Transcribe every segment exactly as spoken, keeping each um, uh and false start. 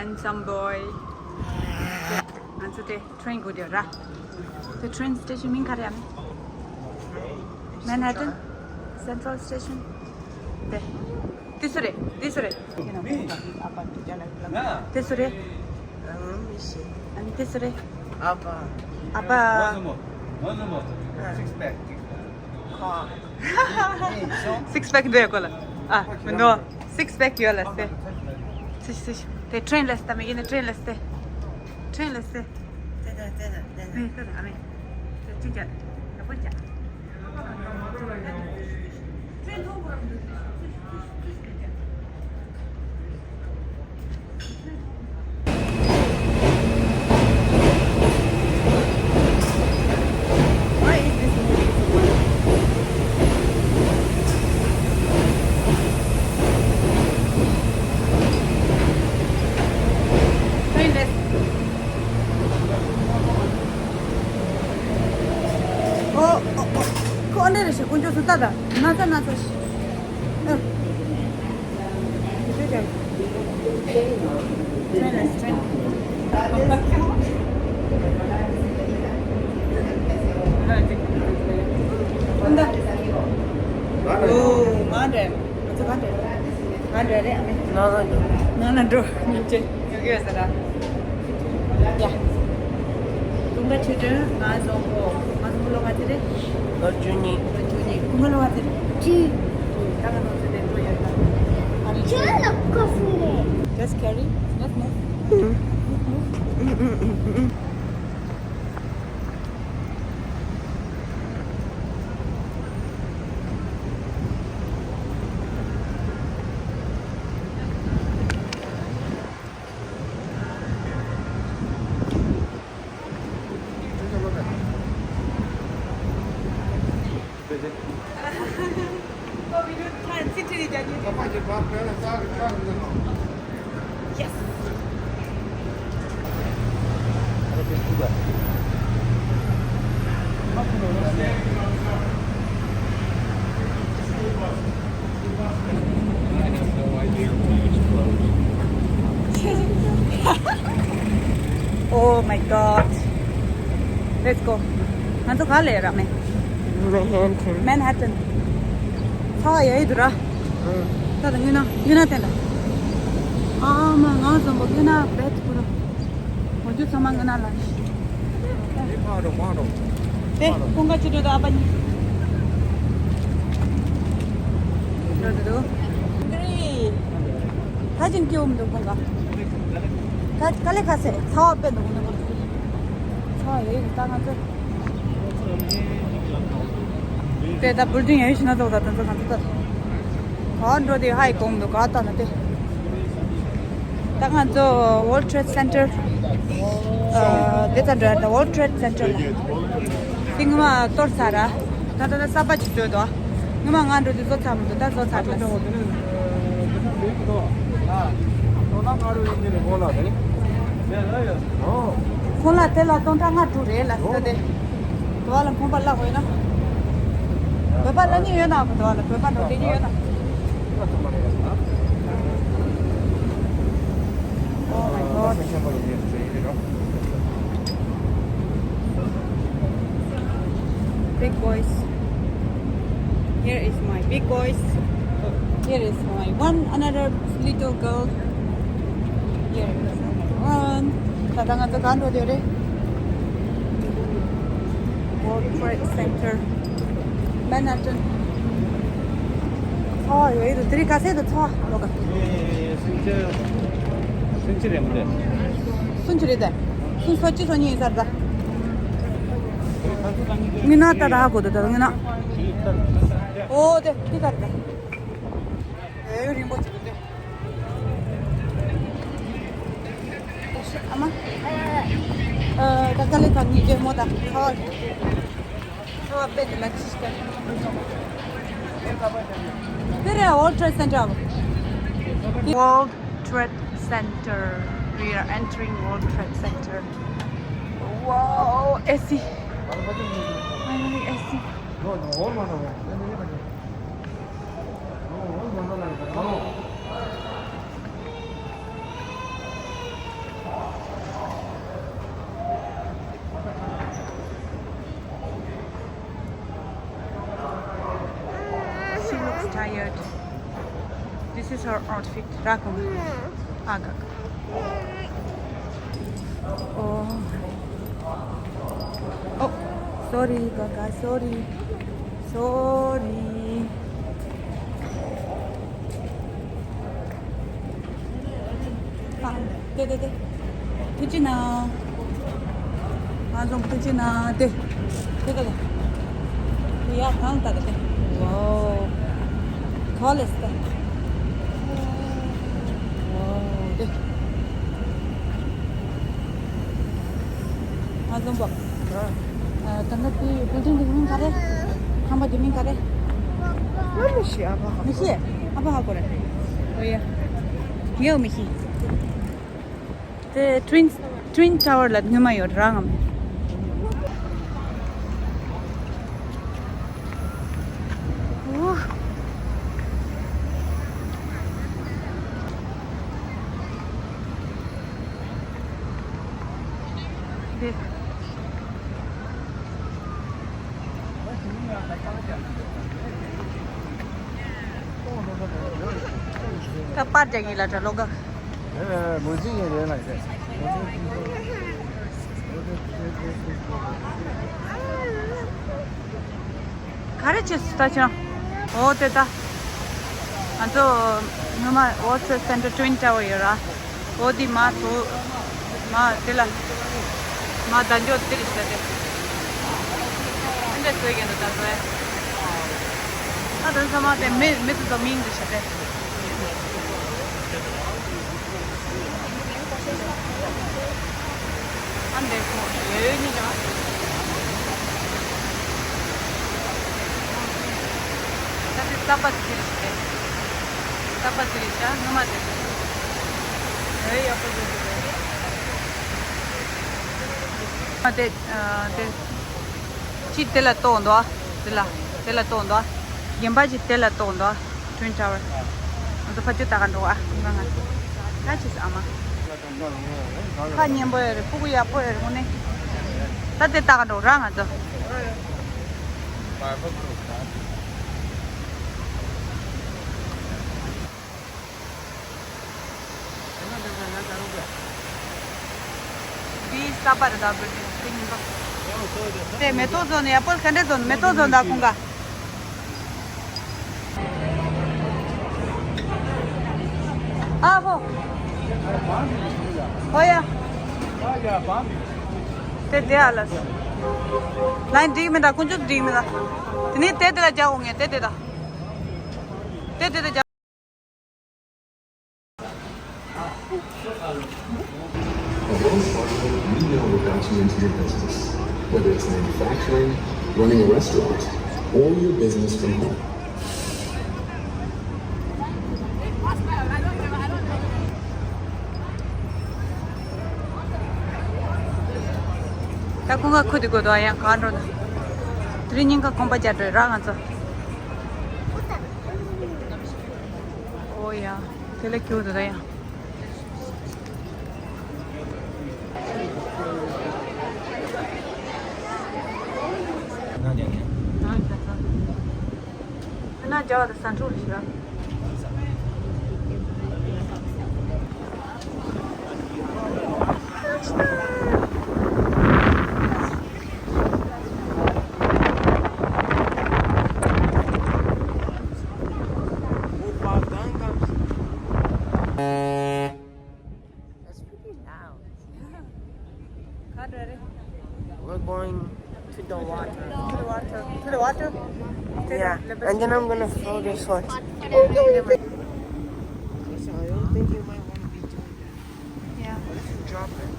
Handsome boy. ང་ཚོ་དེ་ཊེན་སྒུག་བསྡད་ཡོད་ར། དེ་ཊེན་སི་ཊེ་ཤན་མིང་ག་རེ་ཡ་མེད། Manhattan Central Station. དེ། དེ་སུ་རེད། དེ་སུ་རེད། དེ་སུ་རེད། ཨ་ནི་དེ་སུ་རེད། ཨ་ཕ། ཨ་ཕ། Six pack. Six pack འདི་ཡོད་གོ་ལ། ཨ། མི་འདུག Six pack ཡོད་ལ་སེ། སི་སི། དེ་ཊེན་ལ་སྟ་མི་ཡིན་ན་ཊེན་ལ་སྟེ། ཊེན་ལ་སྟེ། ཏེ་ཏེ་ཏེ་ཏེ་ཏེ། ནི་ཏེ་ཨ་མེ། ཏེ་ཅི་ཅ། ཡ་པོ་ཅ། Why is this moving so well? ཨོ་ཨོ་ཨོ། ཁོ་འདྲ་རེ་ཞིག་དཀོན་མཆོག་སུ་ལྟ་ད། ན་ཚ་ན་ཚ་ཞིག་ཨ། ཡ། ཀུན་དགའ་ཆོས་སྒྲོན། ང་བཟང་པོ། ང་བཟང་པོ་ལོ་ག་ཚོད་རེད། ལོ་བཅུ་གཉིས། ལོ་བཅུ་གཉིས། ཀུན་དགའ་ལོ་ག་ཚོད་རེད། བཅུ། ད་ག་ནང་ཚོད་དེ་འགྲོ་ཡོད་ད། ཨ་རི། ཁྱོད་ལ་ཁོ་སུ་རེད། Just carry. Let's move. Yes. Oh my god. Let's go. ང་ཚོ་ག་ལ་ཡོད་ར་མེ། Manhattan. Manhattan. ཚ་བ་ཡ་ཡི་འདུག་ར། ད་ད་ངུ་ན་ངུ་ན་བསྟན་ད། ཨ་མ་ང་ཙམ་པོ་ངུ་ན་བེད་ཁུ་ར། ང་ཚོ་ཚང་མ་ངུ་ན་ལ། དེ་ཀུན་དགའ་ཆོས་སྒྲོན་དང་ཨ་ཕ་གཉིས། འགྲོ་འདུག་ད་ཅིང་སྐྱེ་བོ་མི་འདུག་ཀུན་དགའ། ད་དཀའ་ལས་ཁ་སེ་ཚ་བ་དཔེ་འདུག་ནི་ཚ་བ་ཡོད་ད་ང་ཚོ། དེ་ད་བུལ་ཌིང་ཡོད་ཤི་ན་ཚོགས་ད་དོན་ཚོགས་གང་ཚོགས་ད། ག་འགྲོ་དེ་ཧའི་གོང་དུ་ག་ལྟ་ན་དེ། ད་ང་ཚོ་World Trade Center། ཨ། དེ་ཙམ་འདྲ་ད་World Trade Center ལ། དེ་ངོ་མ་གཏོར་ཚར་ར། ད་ད་ད་གསར་པ་ཅིག་བཟོས་འདུག་ངོ་མ་ང་འགྲོ་དེ་བཟོ་ཚར་མི་འདུག་ད་བཟོ་ཚར་ལ། ཁོང་ལ་དེ་ལ་སྟོང་ཕྲག་ལྔ་དྲུག་རེད་ལ་ཟེར་ཏེ། དོ་བ་ལ་ཁོང་པ་བརླག་དགོས་ན། བོད་པ་བརླག་ཉེན་ཡོད་ན་གོ། དོ་བ་ལ་བོད་པ་འགྲོ་དེ་ཉེན་ཡོད་ན། Oh my god. Big boys. Here is my big boys. Here is my one another little girl. Here is one. ད་ལྟ་ང་ཚོ་གང་འགྲོ་དེ་རེད། World Trade Center, Manhattan. ཚ་བ་ཡོད་ཡོད་དེ་རིང་ག་ཚད་དུ་ཚ་བ་ལོ་ག་སུན་ཆི་རེད་མ་རེད། སུན་ཆི་རེད་དེ། སུན་སོ་གཅིག་སོ་གཉིས་ཡིན་ས་རེད་ད། ངི་ན་ད་ད་ཧ་གོ་དུ་ད་ངི་ན། ཨོ་དེ་དེ་ག་རེད་ད། ཨེ་ཡོད་རིང་པོ་ཅིག་དེ། ཨ་མ། ཨ། ད་དཀའ་ལས་ཁག་གཉིས་ཀྱི་མོ་དང་ཁ་བ། ཁ་བ་དཔེ་དེ་ལ་ཅི་ཞིག་དེ་རེད། World Trade Center. World Trade Center. We are entering World Trade Center. Wow, A C. Finally, A C. No, no, no, no. No, no, no, no, no. No. This is her outfit. ར་གོང་། ཨ་ག་ག Oh. Oh, sorry, Gaga, sorry. Sorry. ཨ། དེ་དེ་དེ། ཐུགས་རྗེ་གནང་། ང་ཚོ་ཐུགས་རྗེ་གནང་། དེ། དེ་ག་ལ། དེ་ཡར་གང་ལྟ་ག་དེ། Wow. Tallest. Wow. དེ། ང་ཚོ་བ། ཨ། ད་ལྟ་དེ་བུལ་ཌིང་དེ་མིང་ག་རེ། ཁང་པ་དེ་མིང་ག་རེ། ང་མི་ཤེས། ཨ་ཕ་ཧ། མི་ཤེས། ཨ་ཕ་ཧ་གོ་རེད། ཨོ་ཡ། ངས་མི་ཤེས། དེ་Twin Twin Tower ལ་སྔོན་མ་ཡོད་ར་ངམ། ཨོ། དེ། ད་པར་རྒྱག་གི་ལ་དྲ་ལོ་ག། ག་རེ་བྱེད་སུ་ད་ཅང་། འོ་དེ་ད། ང་ཚོ་སྔོན་མ་World Trade Center Twin Tower ཡོད་ར། འོ་དེ་མ་ཐོ། མ་དེ་ལ། མ་ད་འཇོག་དེ་རེད་ཤག་དེ། ཨ་འདྲ་བཟོས་ཀྱི་འདུག་ད་བཟོས། ད་དོན་ཚང་མ་དེ་མི་མི་དེ་ཚོ་མིང་དེ་ཤག་དེ། ཨ་འདྲ་ཁོ་ཡོད་ཡོད་ཉིད་ཀྱང་། ད་དེ་རྩ་པ་དེ་རེད་ཤག་དེ། རྩ་པ་དེ་རེད་ཤག་སྔོན་མ་དེ་རེད། ཨེ་ཡག་པོ་བཟོས་འདུག་གས། ཨ་དེ། ཨ་དེ། གཅིག་དེ་ལ་གཏོགས་འདུག་ཨ། དེ་ལ། དེ་ལ་གཏོགས་འདུག་ཨ། རྒན་པ་གཅིག་དེ་ལ་གཏོགས་འདུག་ཨ། Twin Tower། ང་ཚོ་ཕ་ཆུ་ད་ག་འགྲོ་ཨ། ང་ང་། ད་ཅིས་ཨ་མ། ཁ་སྙན་པོ་ཡོད་རེད། ཕྲུ་གུ་ཡག་པོ་ཡོད་རེད་དངོས་གནས། ད་དེ་ད་ག་འགྲོ་ར་ང་ཚོ། འདི་ས་པ་རེད་ད། བུལ་ཌིང་དེ་ཉིན་པ། དེ་མེ་ཏོག་བཟོ་ནས་ཡག་པོ་ག་འདྲས་བཟོ་ནས། མེ་ཏོག་བཟོ་ད་ཁོང་ག། ཨ་ཧོ། ཧོ་ཡ། དེ་དེ་ཨ་ལ། ལན་འགྲིག་མི་འདུག་ཀུན་སྤྱོད་འགྲིག་མི་འདུག་དེ་ནས་དེ་དེ་ལ་རྒྱག་འོང་ངས། དེ་དེ་ད། དེ་དེ་ད་རྒྱག At Wells Fargo, we know what got you into your business. Whether it's manufacturing, running a restaurant, or your business from home. ད་ཁོང་ཁ་ཁུ་དེ་དགོས་དོ་ཡང་གང་འགྲོ་ན། དེ་རིང་ཉིན་ཁ་ཁོང་པ་རྒྱ་འགྲོ་ར་ང་ཚོ། ཨོ་ཡ། དེ་ལ་ཁྱོད་དེ་ད་ཡ། ན་རྒྱ་བ་དང་ས་འཕྲོ་རེ་ཞིག་ར། That's pretty loud. We're going to the water. To the water. To the water? Yeah, and then I'm gonna throw this one. So I don't think you might want to be doing that. Yeah. What if you drop it?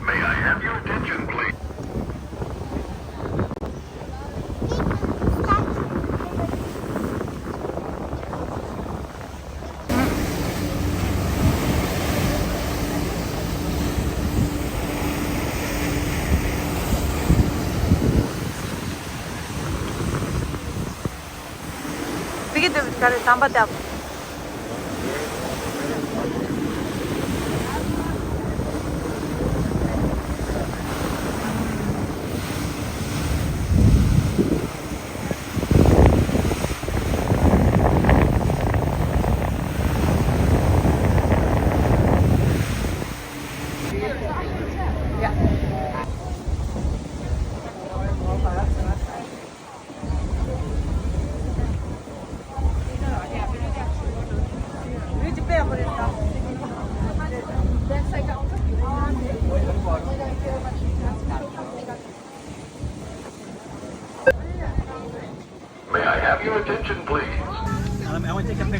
May I have your attention, please? ཙི་གི་དེ་ག་རེ་དམ་པ་དེ།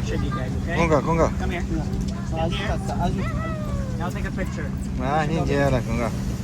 Conga, conga. Come here. Now take a picture. Ah, ninja la conga.